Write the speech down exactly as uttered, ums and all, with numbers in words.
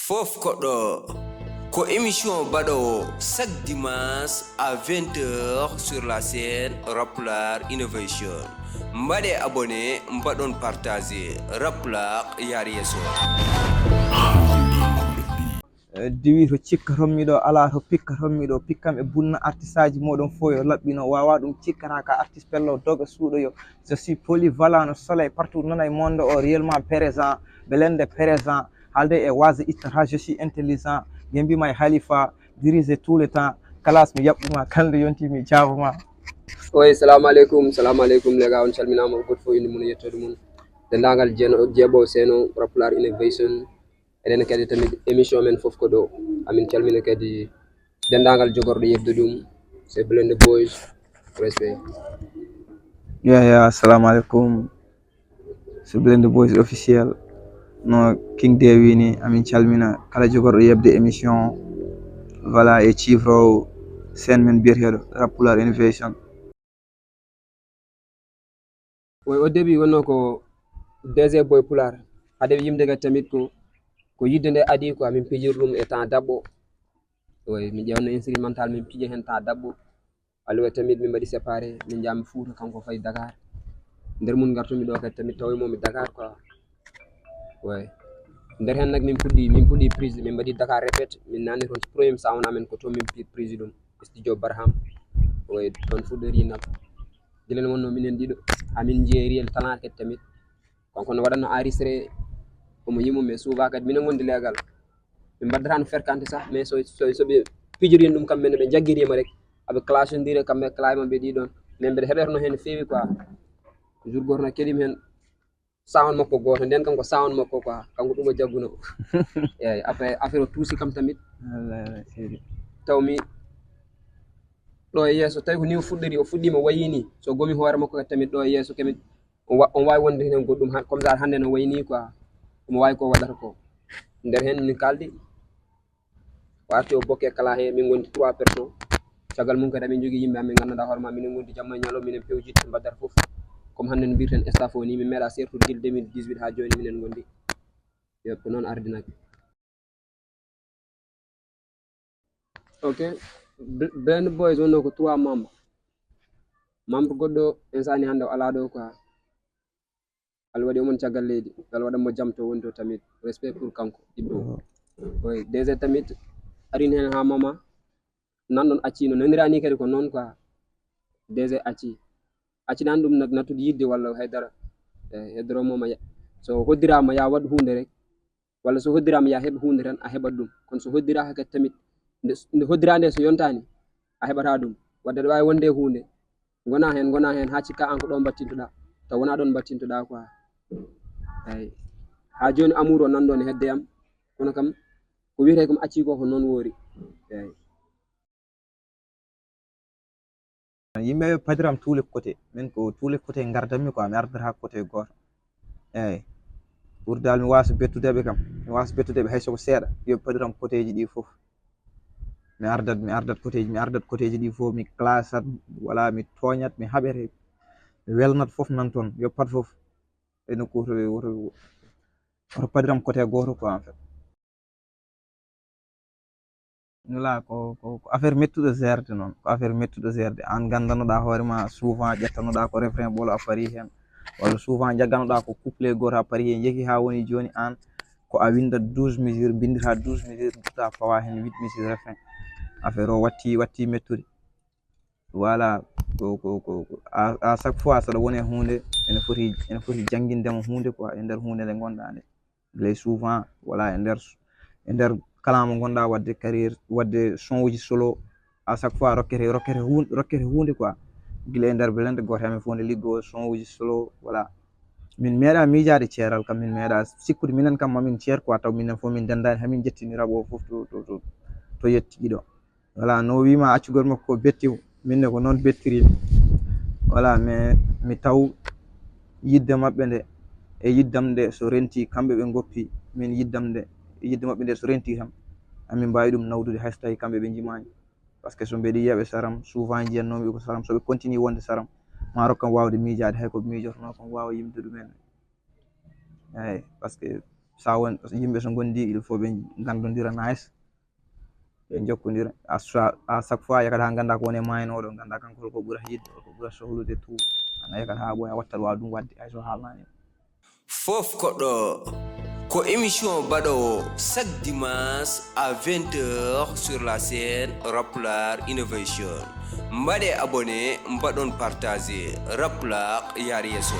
Fof ko ɗo. Ko émission baɗowo chaque dimanche à vingt heures sur la chaîne Rappulaar Innovation. Mbaɗe abonné, mbaɗon partagé. Rappulaar yaar yeeso. Diwi to cikkaton miɗo, alaa to pikkaton miɗo, pikkam e bunna artisaaji mooɗon fof yo laɓɓino, wawa ɗum cikkata ka artiste pello doga suuɗo yo. Je suis polyvalent no soleil partout, nanay monde o réellement présent, belende présent, haalde e wasa ittata, je suis intelligent, gembi may halifa, dirige tout le temps, classe mi yaɓɓuma, kalde yonti mi jaabuma. Oy, salamu aleykum, salamu aleykum, lega on calminama, goto fof inde mum e yettoode mum. Dendagal jeeno jeeɓo seno Rappulaar Innovation. Eɗen kadi tamit émission men fof ko ɗo. Amin calmina kadi dendagal jogorɗo yebde ɗum. C'est Blende Boys. Respect. Yeah, yeah, assalamu aleykum. C'est Blende Boys officiel. No King Day wini, amin calmina kala jogorɗo yebde émission. Voilà, e cifro sen men biyeteɗo Rappulaar Innovation. Oy, au début wonno ko D J Boy Pulaar. Hade yimde ga tamit ko ko yidde nde adi ko amin pijir ɗum e temps dabbo. Oy, min ƴewno instrumental min pije hen temps dabbo. Alluwa tamit min mbaɗi séparé, min jami Fuuta, kanko fayi Dakar. Nder mun gartumi ɗo kadi tamit tawi momi Dakar quoi. Oy. Nder hen nag min puɗɗi min puɗɗi prise, min mbaɗi Dakar répète, min nani toon premier sound amen ko toon min pi- prise ɗum, studio Barham. Oy, toon fuɗɗori nag. Gilen wonno minen ɗiɗo, amin jeeri el talent kadi tamit. Kanko no waɗanno enregistré, omo yimum, mais souvent kadi minen gondi leegal. Min mbaddata no ferkante sah, mais so so soɓe pijoriin ɗum kam men ɓe jaggirima rek, aɓe clashodire kamɓe clay maɓɓe ɗi ɗon. Mais mbeɗa heɗorno hen no feewi quoi. Jour goto no keɗimi hen, sound makko goto nden, kanko sound makko quoi, kanko ɗum o jagguno. Eyyi, après affaire o tuusi kam tamit. Taw mi ɗo e yeeso tawi ko ni o fuɗɗori, o fuɗɗima wayi ni, so gomi hoore makko kadi tamit ɗo e yeeso kadi on wa- on wawi wonde hen goɗɗum ha- comme ça hande no wayi ni quoi, omo wawi ko waɗata ko. Nder hen min kaldi, o arti o bokke kala he, min gondi trois personnes. Caggal mum kadi amin jogui yimɓe amin ganduɗa hoore ma minen gondi jamma e ñalo, minen pewjit mbaddata foof. Comme hande no mbirten staff o ni, min meeɗa sertude guila deux mille dix-huit ha joni minen gondi. Yo ko noon ardinaki. Ok. Blende Boys wonno ko trois membres. Membre goɗɗo insani hande o ala ɗo quoi. Allah waɗi omon caggal leydi, Allah waɗan mo jam to woni to tamit. Respect pour kanko, Ibro. Oy, D J tamit arin hen ha mama. Nan ɗon accino, nanirani kadi ko noon quoi. D J acci. Accinani ɗum nag nattude yidde walla haydara. E heddoro moma ya- so hoddirama ya waɗ hunde rek. Walla so hoddirama ya heɓ hunde tan a heɓat ɗum. Kono so hoddiraka kadi tamit nde nde hoddira nde so yontani a heɓata ɗum. Wadde aɗa wawi wonde e hunde gona hen gona hen ha cikka an ko ɗo battintoɗa, taw wona ɗon battintoɗa quoi. Eyyi, ha joni amour o nanɗo ne hedde yam, kono kam ko wiyete kam acci ko ko noon woori. Eyyi. Yimɓe ɓe padiram tous les côtés, min ko tous les côtés gardanmi quoi, mi ardata côté goto. Eyyi, ɓurdal mi wasa bettudeɓe kam, mi wasa bettudeɓe hay soko seeɗa, yoɓe padiram côtéji ɗi foof. Mi ardat mi ardat côtéji mi ardat côtéji ɗi foof, mi classat, voilà, mi tooñat, mi haɓete, mi welnat foof nan toon, yoppat foof. E nokku woto woto woto padiram côté goto quoi en fait. Voilà, ko ko ko affaire mettuɗo gérde noon, ko affaire mettuɗo gérde. An gandanoɗa hoore ma souvent ƴettanoɗa ko refrain ɓolo a paari hen, walla souvent jagganoɗa ko couplet goto a paari hen, jeehi ha woni joni an ko a windat douze mesures, bindita douze mesures, dutta pawa hen huit mesures refrain. Affaire o watti watti mettude. Voilà, ko ko ko ko- à à chaque fois saɗa woni e hunde ene foti ene foti janggindema hunde quoi e nder hunde nde gonɗa nde. Gila souvent, voilà, e nder e nder kala mo gonɗa wadde carrière, wadde son uji solo, à chaque fois rokkete rokkete hunde rokkete hunde quoi. Gila e nder blende goto amen fof nde liggo son uji solo, voilà. Min meeɗa miijade ceeral kam, min meeɗa sikkude minen kam mamin ceer quoi, taw minen fof min dendani hamin jettini rabo fof to to to to yetti ɗiɗo. Voilà, no wima accugol makko ko betti, minne ko noon bettiri. Voilà, mais mi taw yidde maɓɓe nde e yiddam nde so renti kamɓe ɓe goppi min yiddam nde e yidde maɓɓe nde so renti tan amin mbawi ɗum nawdude hay so tawi kamɓe ɓe jimani. Parce que so mbeɗi yiyaɓe saram souvent jiyannomi ko saram, soɓe continue wonde saram ma rokkam wawde miijade hay koɓe miijotono kam wawa yimde ɗumen. Eyyi, parce que Sa won yimɓe so gondi, il faut ɓe gandodira nice, ɓe jokkondira. À chaque fois yakata ha ganda ko woni e maaynoɗo, ganda kanko holko ɓura yiɗde, holko ɓura sohlude, tout. Ana yakata ha ɓoya wattal wawa ɗum wadde, hay so haalnani. Fof ko ɗo, ko émission baɗowo chaque dimanche à vingt heures sur la chaîne Rappulaar Innovation. Mbaɗe abonné, mbaɗon partagé. Rappulaar yaar yeeso.